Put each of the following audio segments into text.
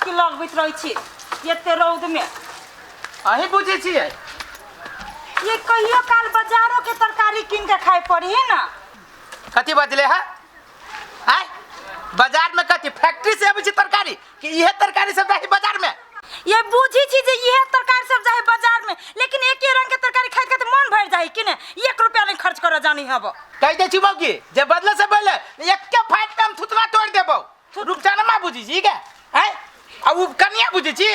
चटकी लगबैत रहै छी एते रौद में। अहीं बुझै छियै। ये कहियो काल बाजारो के तरकारी कीन के खाए पड़ी है ना। कथी बजले है? आय बाजार में कथी फैक्ट्री से अबै छै तरकारी कि इहे तरकारी सब जाइ बाजार में? ये बुझी छी जे इहे तरकारी सब जाए बाजार में, लेकिन एके रंग के तरकारी खाइत खाइत मन भर जाए कि ने, एक रुपया नहीं खर्च कर जानी हब। कहि दै छी मौगी जे बदले से पहिले एके फाइट में हम थुतला तोड़ देबौ। रुपचा ना बुझी छी के? आय आ उ कनिया बुझी छी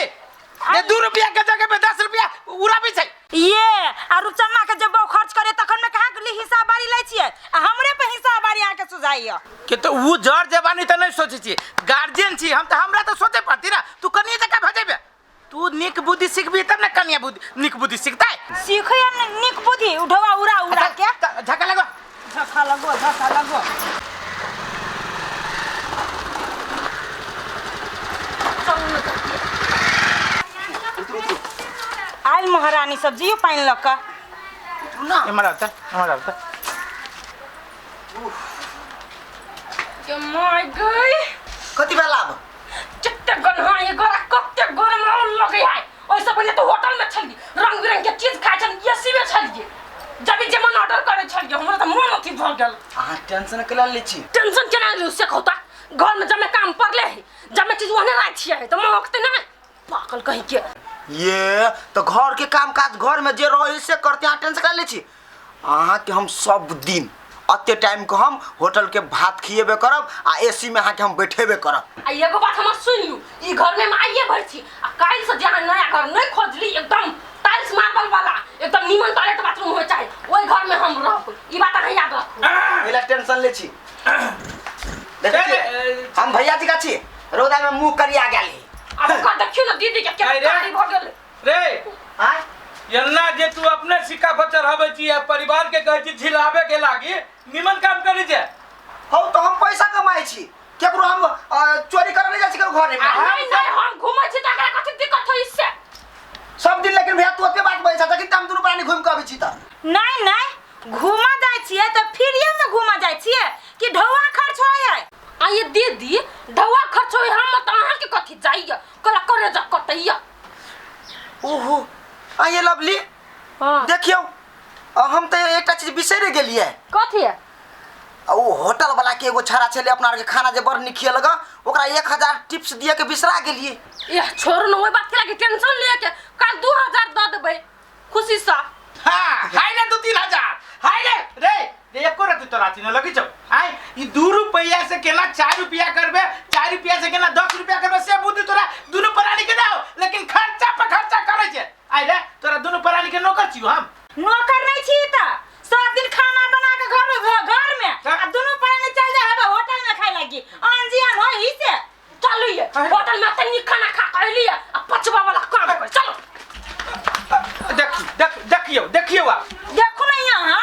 जे 2 रुपया के जगह पे 10 रुपया उड़ाबै छै। ये आ रुपचन्ना के जब खर्च करे तखन में कहाँ के हिसाब बारी लै छियै, आ हमरे पे हिसाब बारी अहाँ के सुझाइया। के तो उ जर जवानी त नहीं सोचै छी, गार्जियन छी हम त हमरा त सोचे पड़ती ना। तू कनिया जका भजेबे, तू नीक बुद्धि सीखबी तब ना कनिया बुद्धि नीक बुद्धि सीखतै। सीखै नीक बुद्धि उठवा उड़ा उड़ा के झका लगो, झका लगो, झका लगो। आयल महारानी सब जियो पानि लऽ कऽ। एम्हर आउ त, एम्हर आउ त। के my गई। कथी भेल आब? कते गन्हा ये गोरा, कते गरम लगे है। ओइसे पहिले तो होटल में छलिए, रंग बिरंग के चीज खाइ छलिए, एसी में छलिए, जब जे मन ऑर्डर करे छलिए, हमरा त मन अथी भ गेल। अहाँ टेंशन केला लै छी? टेंशन केना लियौ से कहू त? घर में जमे काम पड़ले है, जमे चीज ओहने राख छियै त महकते नै, पागल कहीं के। ये तो घर के काम काज घर में जे रहे से करते, अहाँ टेंशन केला लै छी? अहाँ के हम सब दिन अते टाइम के हम होटल के भात खिएबे करब आ एसी में अहाँ के हम बैठेबे करब। आ एगो बात हमर सुन लू, ई घर में हम आइए भर छी आ काल्हि से जे अहाँ नया घर नहीं खोजली, एकदम टाइल्स मार्बल वाला, एकदम नीमन टॉयलेट बाथरूम होय चाहे, ओहि घर में हम रहब, ई बात अहाँ याद रखू। पहला टेंशन ले छी। देखै छी, हम भैया जी का छी, रौदा में मुंह करिया गेल। अब ओकर देखियौ ने दीदी के केना अरे। कारी भऽ गेल। रे आँय? एन्ना जे तू अपने सिक्का पर चढ़ाबै छी आ परिवार के कहै छी झिलाबे के लागी, निमन काम करै छै। हौ तो हम पैसा कमाइ छी, केकरो हम चोरी करे नहीं जाइ छी केकरो घरे में। नहीं, नहीं, हम घूमै छी त एकरा कथी दिक्कत होइ से? सब दिन लेकिन भैया तू ओतबे बात बजै छह, जखन हम दुनू प्राणी घूम के अबै छी त। नहीं नहीं, घूमा जाइ छियै त फ्रीए में घूमा जाइ छियै कि ढौआ खर्च होय है? आ ये दीदी ढौआ खर्च होय हम त अहाँ के कथी जाइया, कला करे जा कटैया। ओहो आ ये लवली। हाँ। देखियौ, हम त एकटा चीज बिसरि गेलियै। कथी है? आ ओ होटल वाला के एगो छड़ा छलै अपना आरके खाना जे बड़ नीक खियलक, ओकरा 1000 टिप्स दिए के बिसरा गेलियै। एह छोड़ू न, ओहि बात के लागी टेंशन ले के काल 2000 दऽ देबै खुशी सँ। हाँ, हाय रे 2-3 हजार, हाय रे, रे, रे, एको रत्ती तोरा अथी न लगै छौ। आँय, ई 2 रुपैया से केना 4 रुपैया करबे, 4 रुपैया से केना 10 रुपैया करबे, से बुद्धि तोरा दुनू प्राणी के ना हो, लेकिन खर्चा पर खर्चा करै छै। आँय रे, तोरा दुनू प्राणी के नौकर छियौ हम। नौकर नहीं छी त सब दिन खाना बना के घर में, घर में, हाँ। आ दुनू प्राणी चल जाए हबे होटल में खाए लगी, अनजियान हो ही से। चलू ये होटल में तनी खाना खा के अइली आ पचवा वाला काम कर, चलो। देखी, देख, देखियौ, देखियौ आब। देखू ना यहाँ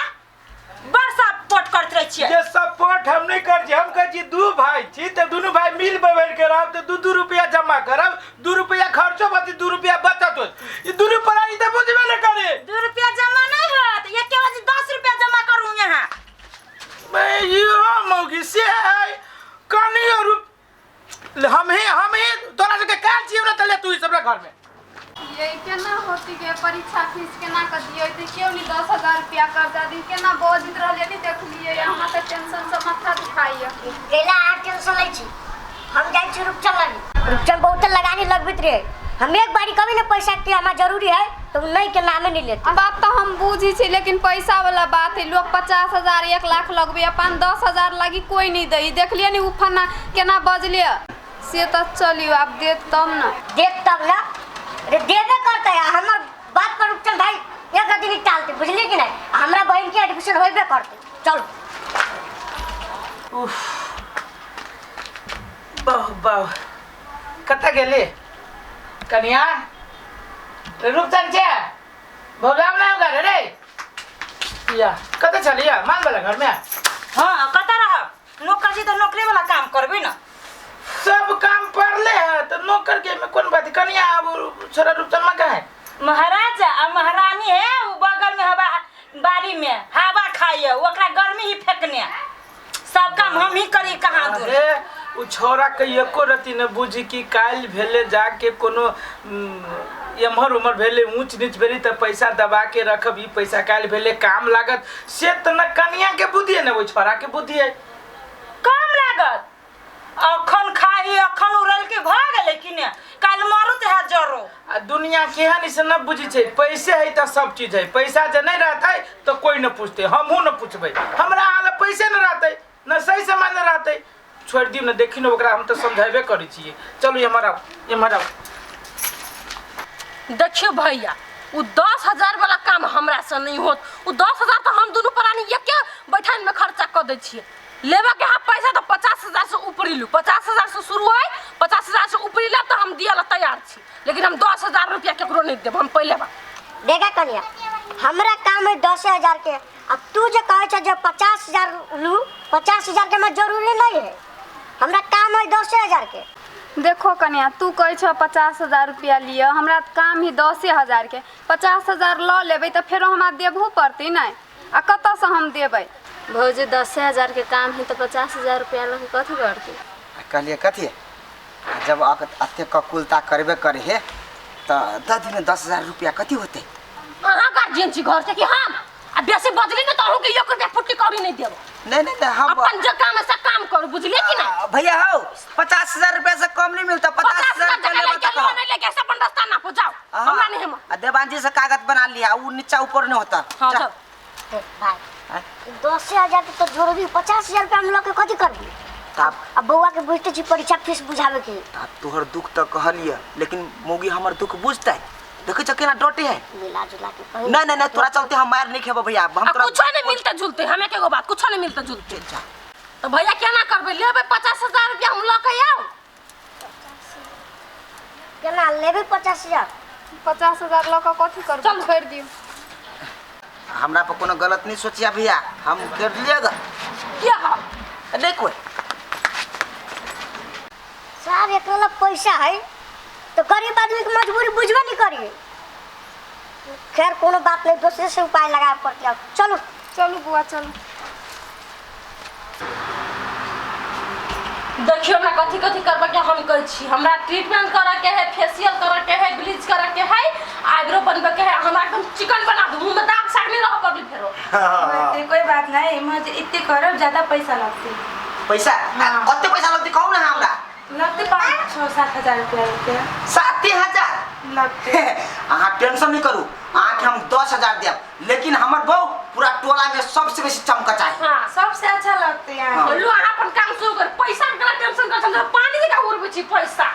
बड़ सपोर्ट करत रहै छियै। जे सपोर्ट हम नहीं कर छी, हम कहै छी 2 भाई छी त दुनू भाई मिल बैठ के रहब त 2-2 रुपया जमा करब, 2 रुपया खर्चो बची, 2 रुपया बचत होत। ई दुनू प्राणी त बुझबे न करे। 2 रुपया जमा नहीं होत, एके बजे 10 रुपया जमा करू यहाँ। मैं यो मौगी से है कनी और हम ही तोरा सबके काज छियौ ने तले तू ई सबरा घर में। ये केना होती के परीक्षा फीस केना के दियै ते केओ नहीं 10,000 रुपया कर्जा दी, केना बजैत रहलियै नहीं देखलियै, हमरा तऽ टेंशन से माथा दुखाइया। कैला अहाँ टेंशन लै छी, हम जाइ छी रुपचन लग। रुपचन बहुत लगानी लगबैत रहे, हम एक बारी कभी ना पैसा के हमरा जरूरी है तो नहीं के नामे नहीं लेते। बात तो हम बुझी छी, लेकिन पैसा वाला बात है, लोग 50,000 1 लाख लगबे, अपन 10,000 लगी कोई नहीं दई। देखलिए नी उ फना केना बजलिए से तो चलियो आब देत तब ना। देत तब ना रे, देबे करते है, हमर बात पर रुपचन भाई एक दिन टालते, बुझलिए कि नहीं? हमरा बहन के एडमिशन होबे करते। चलो। उफ, बहु बहु कतऽ गेली कनिया? रुपचन छे भोगाम ना होगा रे या कतऽ छलिया मांग वाला घर में? हाँ कतऽ रहब, नौकर छी तऽ नौकरी वाला काम करबै ना। सब काम पड़ले है तो नौकर के में कौन बात। कनिया अब छोरा रुपचन में कहाँ है? महाराजा आ महारानी है वो बगल में हवा बाड़ी में हवा खाइए, ओकरा गर्मी ही फेंकने, सब काम हम ही करी कहाँ दूर। अरे उ छौड़ा के एको रति न बुझी कि काल्हि भेले जाके कोनो एम्हर उम्हर भेले ऊँच नीच भेली तऽ पैसा दबा के रखब ई पैसा काल्हि भेले काम लागत से तऽ न कनिया के बुद्धि है न ओहि छौड़ा के बुद्धि है कम लागत अखन खाही अखन उड़ल के भऽ गेलै कि ने काल्हि मरत है जरो आ दुनिया केहन से न बुझै छै पैसे है तऽ सब चीज है पैसा जे नहीं रहतै तऽ कोई न पूछतै हमहूँ न पूछबै हमरा हाल पैसे न रहतै न सही सामान न रहतै छोड़ि दियौ ने देखी ने ओकरा हम तऽ समझेबे करै छियै चलू एम्हर आउ एम्हर आउ देखियौ भैया ओ 10,000 वाला काम हमरा से नहीं होत ओ 10,000 तऽ हम दुनू प्राणी एके बैठन में खर्चा कऽ दै छियै लेबऽ के है पैसा तऽ 50,000 से ऊपरी लू 50,000 से शुरू है 50,000 से ऊपरी लेब तऽ हम दिअ ला तैयार छी लेकिन हम 10,000 रुपया केकरो नहीं देब हम पहिले बार देखा कनिया हमरा काम है 10,000 के आ तू जे कहै छ जे 50,000 लू 50,000 के हमरा जरूरी नहीं है हमरा काम है 10,000 के देखो कनिया तू कहै छह 50,000 रुपया लिअ हमरा तऽ काम ही 10,000 के 50,000 लऽ लेबै तऽ फेरो हमरा देबहो पड़तै नहि आ कतऽसँ हम देबै भौजी 10,000 के काम है तो 50,000 रुपया लऽ के कथी करती कहलिए कथी जब अते ककुलता करबे करे हे तऽ दऽ दिने 10,000 रुपया कथी होतै अहाँ गार्जियन छी घर के कि हम आ बेसी बजली ने तऽ अहूँ के एक रुपया फुट्टी कौड़ी नहीं देब नहीं नहीं नहीं हम अपन जे काम है से काम करू बुझलिए कि नहीं आ, भैया हो 50,000 रुपया से कम नहीं मिलता 50,000 50,000 रुपया टका लेबा लेके तऽ लोन कह नहीं लेके से अपन रास्ता ना जाओ हाँ। हमरा नहीं हम आ देवान जी से कागज बना लिया वो नीचा ऊपर नहीं होता हाँ जा। जाओ ए, भाई 10,000 के तो जरूरी 50,000 रुपया हम लऽ के कथी करबी तब अब बौआ के बुझते छी परीक्षा फीस बुझावे के तब तोहर दुख तो कहलिए लेकिन मौगी हमर दुख बुझतै देखै छ केना डटे है मिला जुला के कही नहीं नहीं नहीं तोरा चलते हम मार नहीं खेबो भैया हम आ तोरा कुछो नहीं मिलते जुलते हमें के एगो बात कुछो नहीं मिलते जुलते जा। तो भैया केना करबै लेबै 50,000 रुपया हम लऽ के आउ केना लेबै 50,000 50,000 लऽ कऽ कथी करबै चलू। छोड़ि दियौ हमरा पर कोनो गलत नहीं सोचिया भैया हम कर लिएगा किया हा नहीं कोई साहब एकरा लग पैसा है तो गरीब आदमी के मजबूरी बुझबे नहीं करी खैर कोनो बात नहीं दूसरे से उपाय लगाए पड़ते अब चलो चलू बुआ चलू देखियो हमरा कथी कथी करबे के हम कहै छी हमरा ट्रीटमेंट करऽ के है फेशियल करऽ के है ब्लीच करऽ के है आईब्रो बनबे के है हमरा एकदम चिकन बना दू मुंह में दाग साग नहीं रह पड़ली फेरो ते कोई बात नहीं मुझे इतने करब ज्यादा पैसा लगते पैसा कते पैसा लगते कहू ना हमरा लगते 5-6-7 हजार रुपया लगते 7,000 लगते अहाँ टेंशन नहीं करू अहाँके हम 10,000 देब लेकिन हमर बहू पूरा टोला में सबसे बेसी चमक चाही हाँ सबसे अच्छा लगते यहाँ हाँ। लो अहाँ अपन काम शुरू कर पैसा के केना टेंशन कर हम पानी जका उड़बै छी पैसा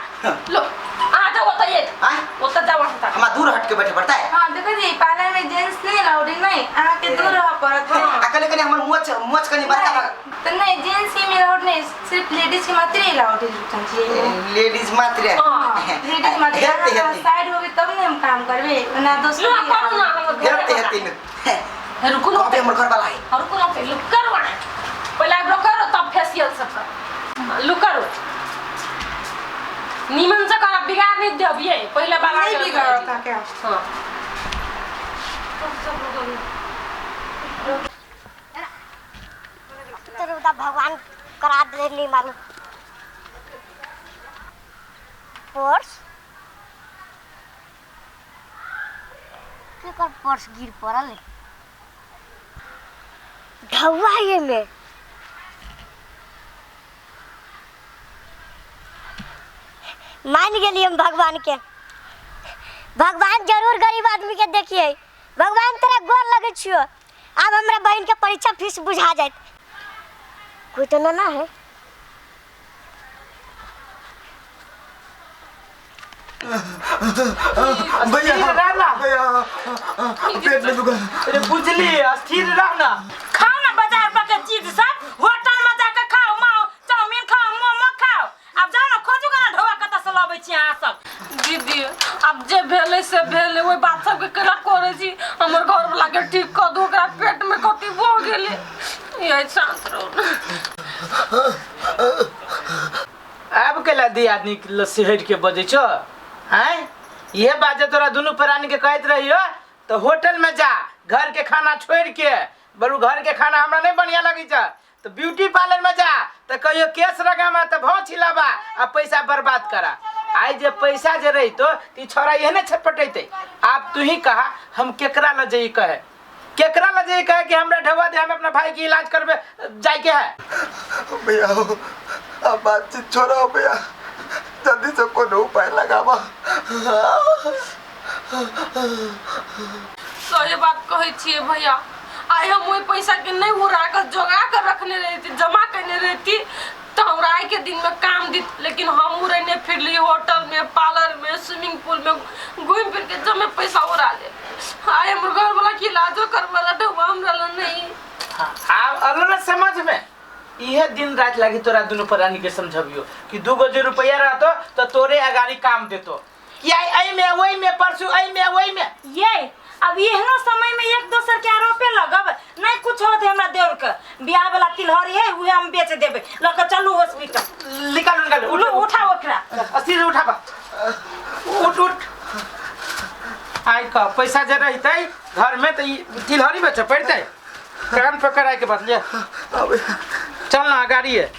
लो अहाँ जाओ ओतऽ ये आँय? ओतऽ जाओ अहाँ तक हमरा दूर हट के बैठे पड़ता है हाँ देखो जी पार्लर में जेंट्स नहीं अलाउड है नहीं अहाँ के दूर रह पड़त आ कने कने हमर मोच मोच कनी बड़का बड़का तो नहीं जेंट्स ही में अलाउड नहीं सिर्फ लेडीज के मात्र ही अलाउड है रुचन जी लेडीज मात्र हाँ, लेडीज मात्र हेते हेते साइड होबे तब ने हम काम करबे ना लो दोसर करू ना हमर घर हेते हेते हे रुकू ना कहबे हमर घर वाला है हाँ, रुकू ना पहले लुक करो अहाँ पहले आईब्रो करो तब फेशियल सब करो हाँ, लुक करो नीमन से करो बिगाड़ नहीं देब ये पहले बार नहीं बिगाड़ता क्या हाँ तेरे उदा भगवान करा दे नहीं मालूम पर्स केकर पर्स गिर पड़ल है ढौआ है में मान गेली हम भगवान के भगवान जरूर गरीब आदमी के देखिए भगवान तोरा गोर लगे छियो आब हमरा बहन के परीक्षा फीस बुझा जात कोई तो ना ना है भैया रहना पेट में दुखा अरे बुझली स्थिर रहना खाओ ना बाजार पर के चीज सब होटल में जाके खाओ माओ चाउमीन खाओ मोमो खाओ अब जाओ ना खोजू ना ढोआ कतऽ से लबै छी अहाँ सब दीदी आब जे भेलै से भेलै ओहि बात सबके केना करै छी हमर घरवला के ठीक कऽ दू ओकरा पेट में कथी भऽ गेलै ये शांत रहू ने। आब केला दी आदमी लस्सी हटि के बजै छौ आँय इहे बात जे तोरा दुनू प्राणी के कहैत रहियो तऽ होटल में जा घर के खाना छोड़ि के बरू घर के खाना हमरा नहीं बढ़िया लगै छै तो ब्यूटी पार्लर में जा तो कहियो केस रगामा तो भाव छिलाबा आ पैसा बर्बाद करा। आइ जे पैसा जे रहितो त ई छोरा एहने छटपटेते। आप तू ही कहा हम केकरा ल जई कहे, केकरा ल जई कहे कि हमरा ढवा दे, हम अपना भाई के इलाज करबे जाय के है। भैया हो, अब बातचीत छोड़ो भैया, जल्दी से कोनो उपाय लगावा। सही बात कहै छियै भैया, आइ हम ओहि पैसा के नहीं उड़ा के जोगा के रखने रहती, जमा करने रहती तो हमरा आइ के दिन में काम दित, लेकिन हम उड़ेने फिरली होटल में, पार्लर में, स्विमिंग पूल में घूम फिर के जमे पैसा उड़ा ले। आइ हमर घर वाला के इलाजो करवाला ढौआ हमरा ला नहीं। आब अलग ना समझ में इहे दिन रात लागी तोरा दुनू प्राणी के समझबियो कि 2 गो जे रुपया रहतो तो तोरे अगाड़ी काम देतो कि आई आई में वही में परसों आई में वही में। ये अब एहनो समय में एक दोसर के आरोपे लगब नहीं कुछ होत है। हमरा देवर के बियाह वाला तिलहरी है उहे हम बेच देबे, लके चलू हॉस्पिटल। निकाल निकाल उलो उठाओ ओकरा। अस्सी से उठाबा, उठ उठ। आई का पैसा जे रहतै घर में तो ई तिलहरी बेचे पड़तै। कान पकड़ आके बस ले चल ना गाड़ी है।